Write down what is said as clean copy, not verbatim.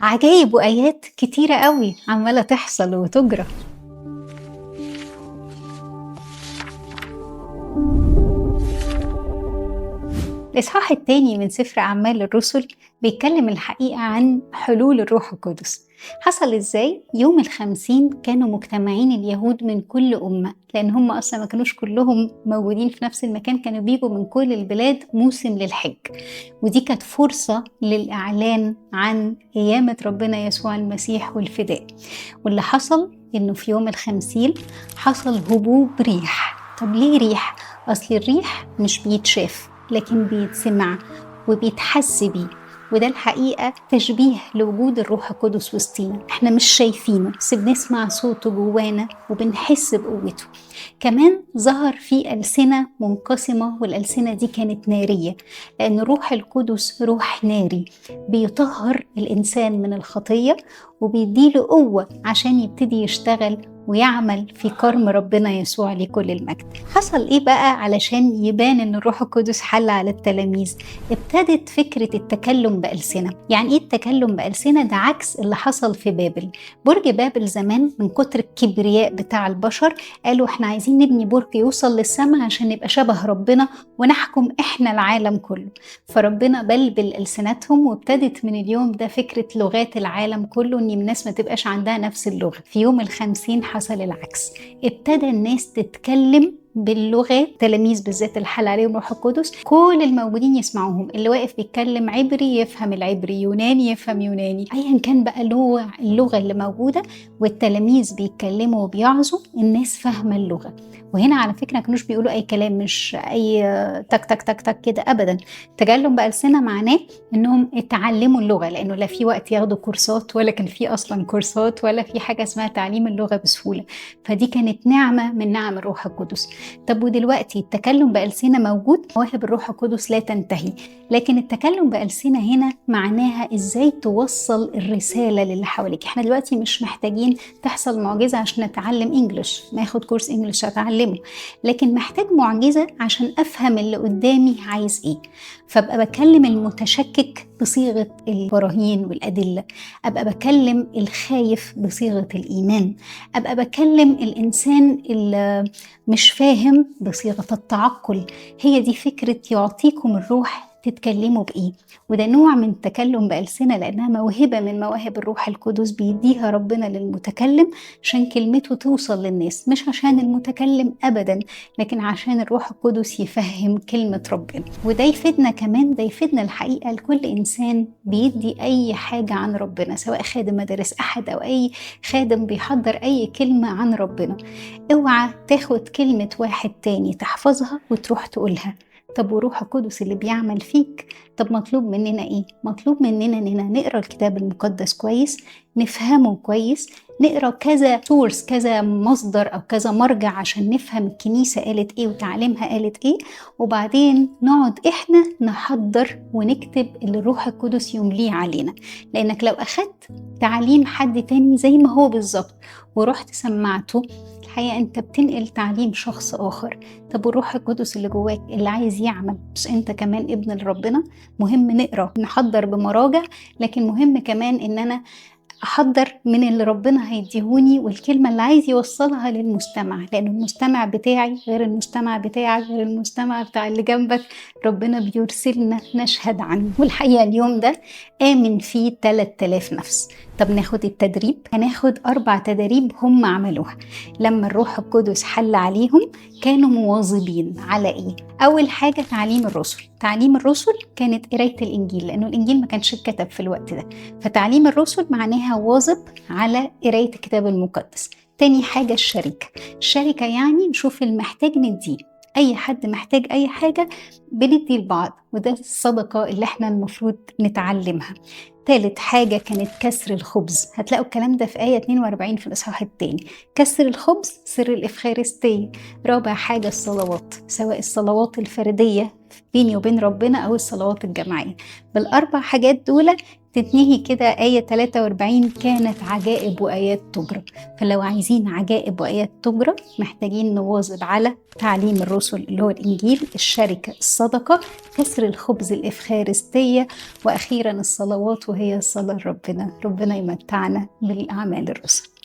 عجايب وآيات كتيرة قوي عمالة تحصل وتجرى. الإصحاح الثاني من سفر أعمال الرسل بيتكلم الحقيقة عن حلول الروح القدس. حصل إزاي؟ يوم 50 كانوا مجتمعين اليهود من كل أمة، لأن هم أصلا ما كانوش كلهم موجودين في نفس المكان، كانوا بيجوا من كل البلاد موسم للحج، ودي كانت فرصة للإعلان عن قيامة ربنا يسوع المسيح والفداء. واللي حصل إنه في يوم 50 حصل هبوب ريح. طب ليه ريح؟ أصل الريح مش بيتشاف لكن بيتسمع وبيتحس بيه، وده الحقيقة تشبيه لوجود الروح القدس وسطينا. احنا مش شايفينه بس بنسمع صوته جوانا وبنحس بقوته. كمان ظهر في ألسنة منقسمة، والألسنة دي كانت نارية، لأن روح القدس روح ناري بيطهر الإنسان من الخطية وبيديله قوة عشان يبتدي يشتغل ويعمل في كرم ربنا يسوع لكل المجد. حصل إيه بقى علشان يبان إن الروح القدس حل على التلاميذ؟ ابتدت فكرة التكلم بألسنة. يعني إيه التكلم بألسنة؟ ده عكس اللي حصل في بابل. برج بابل زمان من كتر الكبرياء بتاع البشر قالوا إحنا عايزين نبني برج يوصل للسماء عشان نبقى شبه ربنا ونحكم إحنا العالم كله. فربنا بلبل ألسنتهم، وابتدت من اليوم ده فكرة لغات العالم كله، إن الناس ما تبقاش عندها نفس اللغة. في يوم 50 حصل العكس، ابتدى الناس تتكلم باللغة، تلاميذ بالذات اللي حل عليهم روح القدس، كل الموجودين يسمعوهم. اللي واقف بيتكلم عبري يفهم العبري، يوناني يفهم يوناني، ايا كان بقى اللغة اللي موجودة، والتلاميذ بيتكلموا وبيعظوا، الناس فاهمة اللغة. وهنا على فكرة ما كانوش بيقولوا أي كلام، مش أي تك تك تك تك كده أبدا. تكلم بألسنة معناه إنهم اتعلموا اللغة، لأنه لا في وقت ياخدوا كورسات، ولا كان في أصلا كورسات، ولا في حاجة اسمها تعليم اللغة بسهولة. فدي كانت نعمة من نعم الروح القدس. طب ودلوقتي التكلم بألسنة موجود، مواهب الروح القدس لا تنتهي، لكن التكلم بألسنة هنا معناها إزاي توصل الرسالة للي حواليك. احنا دلوقتي مش محتاجين تحصل معجزة عشان نتعلم English، ناخد كورس English أتعلمه، لكن محتاج معجزة عشان أفهم اللي قدامي عايز إيه. فأبقى بكلم المتشكك بصيغة البراهين والأدلة، أبقى بكلم الخايف بصيغة الإيمان، أبقى بكلم الإنسان اللي مش فاهم بصيغة التعقل. هي دي فكرة يعطيكم الروح تتكلموا بإيه، وده نوع من التكلم بألسنة، لأنها موهبة من مواهب الروح القدس بيديها ربنا للمتكلم عشان كلمته توصل للناس، مش عشان المتكلم أبدا، لكن عشان الروح القدس يفهم كلمة ربنا. وده يفيدنا كمان، ده يفيدنا الحقيقة لكل إنسان بيدي أي حاجة عن ربنا، سواء خادم مدارس أحد أو أي خادم بيحضر أي كلمة عن ربنا. اوعى تاخد كلمة واحد تاني تحفظها وتروح تقولها. طب وروح القدس اللي بيعمل فيك؟ طب مطلوب مننا ايه؟ مطلوب مننا اننا نقرا الكتاب المقدس كويس، نفهمه كويس، نقرا كذا سورس، كذا مصدر او كذا مرجع عشان نفهم الكنيسة قالت ايه وتعليمها قالت ايه، وبعدين نقعد احنا نحضر ونكتب اللي الروح القدس يمليه علينا. لانك لو اخدت تعليم حد تاني زي ما هو بالظبط ورحت سمعته، الحقيقة انت بتنقل تعليم شخص اخر. طب والروح القدس اللي جواك اللي عايز يعمل، مش انت كمان ابن لربنا؟ مهم نقرا نحضر بمراجع، لكن مهم كمان ان انا احضر من اللي ربنا هيديهوني والكلمة اللي عايز يوصلها للمستمع، لأن المستمع بتاعي غير المستمع بتاعك غير المستمع بتاع اللي جنبك. ربنا بيرسلنا نشهد عنه. والحقيقة اليوم ده آمن فيه 3000 نفس. طب ناخد التدريب، هناخد 4 تدريب هم عملوها لما الروح القدس حل عليهم. كانوا مواظبين على إيه؟ أول حاجة تعليم الرسل. تعليم الرسل كانت قراية الإنجيل، لأنه الإنجيل ما كانش اتكتب في الوقت ده، فتعليم الرسل معناها واظب على قراية الكتاب المقدس. تاني حاجة الشركة. الشركة يعني نشوف المحتاج نديه، أي حد محتاج أي حاجة بندي لبعض، وده الصدقة اللي احنا المفروض نتعلمها. ثالث حاجة كانت كسر الخبز، هتلاقوا الكلام ده في آية 42 في الإصحاح الثاني. كسر الخبز سر الإفخارستية. رابع حاجة الصلوات، سواء الصلوات الفردية بيني وبين ربنا أو الصلوات الجماعية. بالأربع حاجات دول تتنهي كده آية 43، كانت عجائب وآيات تجرى. فلو عايزين عجائب وآيات تجرى محتاجين نواظب على تعليم الرسل اللي هو الإنجيل، الشركة، الصدقة، كسر الخبز، الإفخارستية، وأخيرا الصلوات وهي الصلاة لربنا. ربنا يمتعنا بالأعمال الرسل.